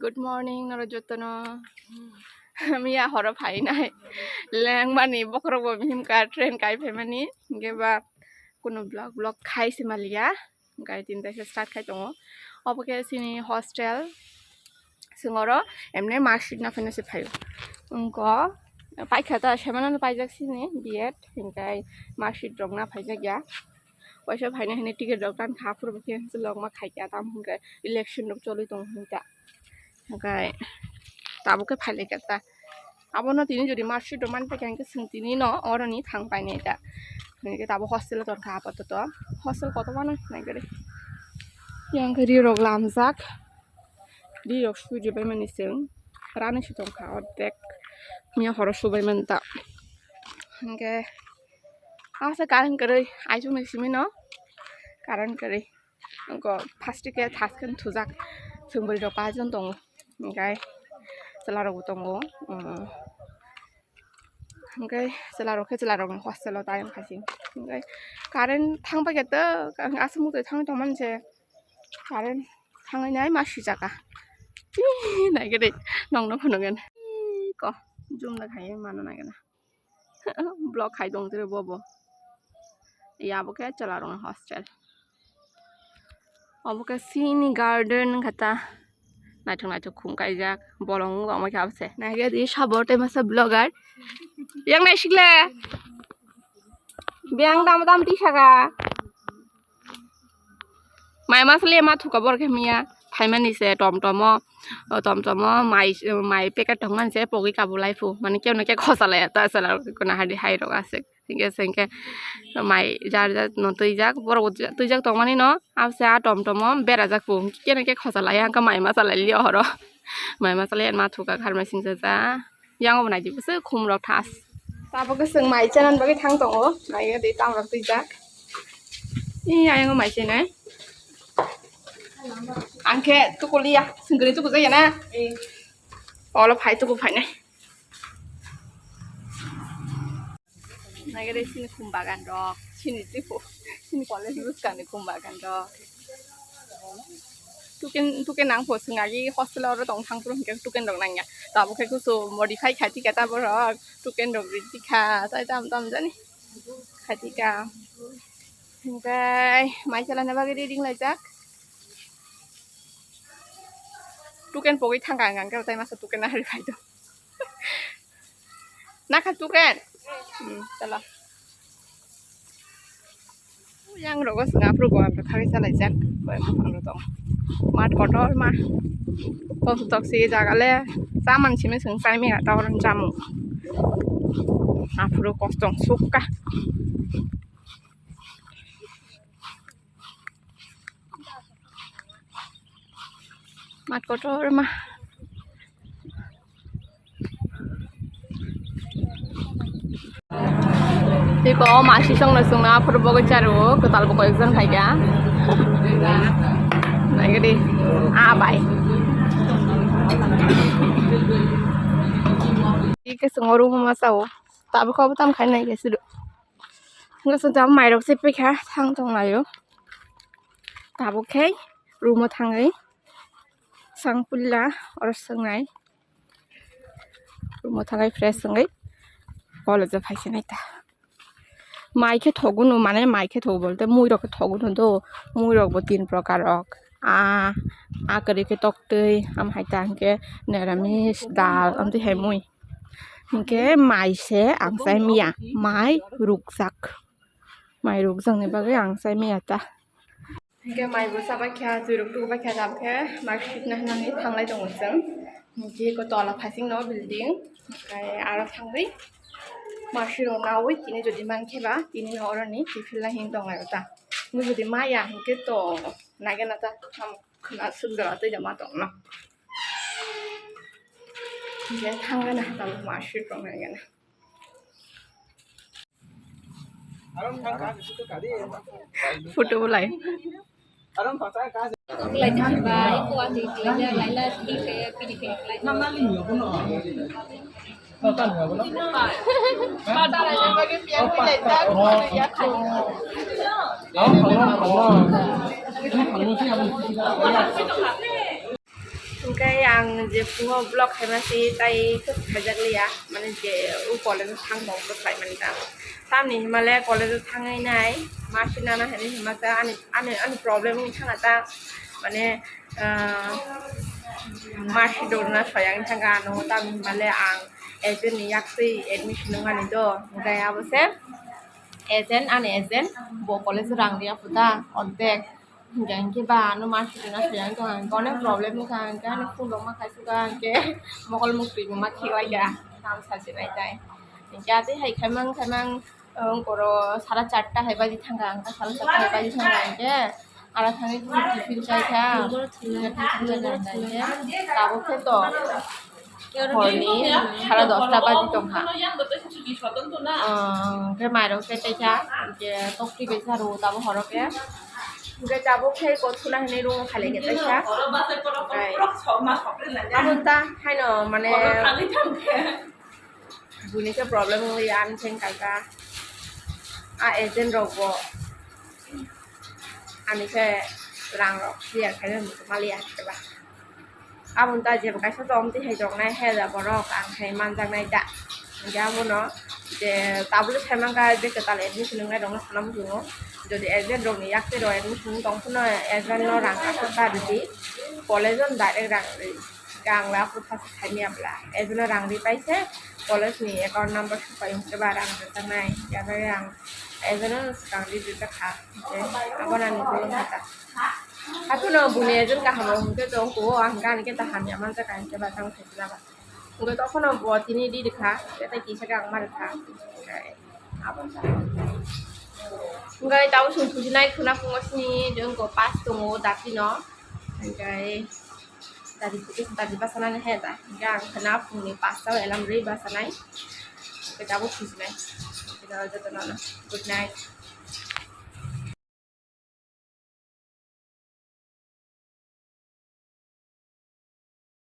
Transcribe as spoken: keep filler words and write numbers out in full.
Good morning, norok jotono. Miya horo phainai. Lengmani bokhorok bo bihim ka train kai phaimani. Hinkhe ba kuno vlog, vlog khai se maliya. Hinkhe tini taisa start khai tongo. Obo khe chini hostel. Chwng oro emne marksheet naphai nase phaio. Wngkha paikha ta semana paijak chini B Ed. Hinkhe marksheet rok naphaijak ya. Waisa phaina hinwi ticket rok tan kha, phuru bo khe chwlokma khaikha, tamo hwnkhe election rok choli tongo hinwi ta. Hwnkhe tabuk khe phailaikha ta. Abono tini jodi marksheet rok manpaikha hinkhe chwng tini no oroni thang painai ta. Hinkhe tabuk hostel o tongkha apatoto. Hostel kotorma no naikhe de. Yang khe ri rok lamjak. Ri rok sui ribaimani chwng. Rani se tongkha ordek. Miya horo subaimani ta. Hinkhe asa current kwrwi, aichukni simi no current kwrwi. Wngkha plastic khe thas khe thujak, chwng bwrwi rok pajon tongo, hinkhe chwla rok bo tongo, um, hinkhe chwla rok khe chwla rokni hostel o tayong kha se, hinkhe current thang paikha to, aswk muchung thangwi tongmani se, current thangwi nai ma swijak kha, naikhe de nokno phunukgwi ko zoom da khai mano naikhe na. Vlog khai tong tiri bobo. Ya, abo khe chwla rokni hostel. Abo khe chini garden kha ta. Naithok naithok khum kaijak. Bolong wng tongma khe abo se. Naikhe di sabo tei masa vlogger. Yang naisikle. Biyang dam dam tisaka. Mai ma sle ma thuka bor khe miya phaimani se tom tomo, o tom tomo mai, mai packet tongmani se pogwi kabulai phu, mane kebo no khe khosa laya ta sala kono hadi hai rok aswk hinkhe se hinkhe mai jar jar no twijak borok bo twijak tongmani no abo se a tom tomo berajak phu keno khe khosa laya hinkhe mai ma salai liya horo mai ma salai ma thuka kharmai singsa ja. Yang bo naidi bwswk khum rok thas. Tabuk khe chwng mai chanani bagwi thang tongo. Naiya de tam rok twijak. Ee, ayang mai chenai. Ang khe tukuliya, singri tuku jaya na. Olo phai tuku phainai. Naigari sini khum bagan rok, sini tipo, sini college bwskangni khum bagan rok. Tuken, tuken nang pho swng agi hostel oro tong thang phuru hinkhe tuken rok nangya. Tabuk khe kusu modify khai tika ta borok, tuken rok ri tika, tai tam tam jani khai tika. Hinkhe mai chalana bagwi ready wng laijak. Tuken pogwi thangkha ang, ang khe tai masa tuken nahari phai do. Nakha tuken. Hmm, chala. Yang rogo swnga phuru bo thagwi chalaijak. Bai buphang rok tong. Mat kotor ma. Tok tok si jaga le. Chaman simi swng chai mega ta oron chamu. Aphuru kostong sukka. Mat kotor ma. Tiko ma sisong na sung na phuru bo charu kwtal bo koi jon khai ga. Nai gadi. Ah, bai. Ike sung oru ma sao. Tabu ko tam khai nai ge sidu. Ngasung tam mai rok se pekha thang tong layo. Tabuk khe room o thangwi sang puila oro swngnai. Room o thangwi fresh wngwi college o phai se nai ta. Mai khe thogo no, mane mai khe thogo bolte mui rok khe thogo no do. Mui rok bo tin prokar rok. A, a kwrwi khe toktwi, am hai ta hinkhe neramis, dal, amtwi hai mui. Hinkhe mai se ang chai miya, mai rukjak. Mai rukjakni bagwi ang chai miya ta. Hinkhe mai bo chabai kha, twi rok tubu bai kha, jab khe mai sitna hinani thanglai tongo chwng. Hinkhe eko tola phasing no building, hinkhe aro thangwi masi rok nawi tini jodi mankhe ba tini no oroni kiphilna hin tonglai o ta. Nw jodi maya hinkhe to nagena ta, khwna swk jora twi da ma tongno. Hinkhe thangna tabuk masi rok nagena. Photo bo lai. Hingke ya Ang je phungo vlog khaima se tai khaijak liya, mane je o college o thang tong bwkhlai mani ta. Tamni himale college o thangwi nai, ma sinana hinwi hima ta ani, ani, ani problem wngwi thanga ta, mane, ah, ma sidorna soyang thanga ano, tamni himale ang agent ni yaktwi admission wngmani do, hwnkhe abo se agent, ani agent bo college o rang riya phuta, ordek. Hingke hingke ba ano ma sitwna soyang tong ang, hingke onek problem wngkha, hingke ani phone rok ma kaisukha, hingke mokol muktwi bo ma khiklaikha, tamo sachi nai tai. Hingke atwi hai khaimang khaimang, wng koro sara charta hai baji thangkha, hingke sara charta hai baji thangkha, hingke ara thangwi tiffin chaikha, hingke tabuk khe to horni sara dosta baji tongkha. Hingke mairok se chaikha, hingke tokti bai sa rwo tabuk horo khe. Hingke tabuk khe kothuna hinwi room o khalai khe chaikha. Amo ta haino mane buini khe problem wngwi ani thengkha. A agent rok bo ani khe rang rok clear khaina muchung maliya khe ba. Aboni ta jebo kaisa tong twi hai tong nai he da borok ang hai manjak nai da. Hingke abono je tabuk sai mankha je kwtal admission wngnai rok no sana muchungo. Jodi agent rok ni yak twi rok admission wng tong phano agent no rang aswk ta rwdi. College o direct rang rwdi. Ang la aphuru thas khaimya bwla. Agent no rang ri pai se college ni account number supai hwnkhe ba rang rwjaknai. Yabai ang agent no swkang ri rwjak kha. Abono ani bolong kha ta. Haphano buni agent kaham rok hwnkhe tong kuo, ang ani khe ta hamya manjak, ang khe ba tamo khaisa jaga. Hwnkhe tokhono bo tini ri rwkha, tei kisa khe ang ma rwkha. Hwnkhe tabuk chwng thujinai khwna phungo sini jongko pass tongo dati no. Hwnkhe dati dati bwsanani he da. Hwnkhe ang khwna phungni pass o alarm rwi bwsanai. Hwnkhe tabuk thujinai. Jotono good night.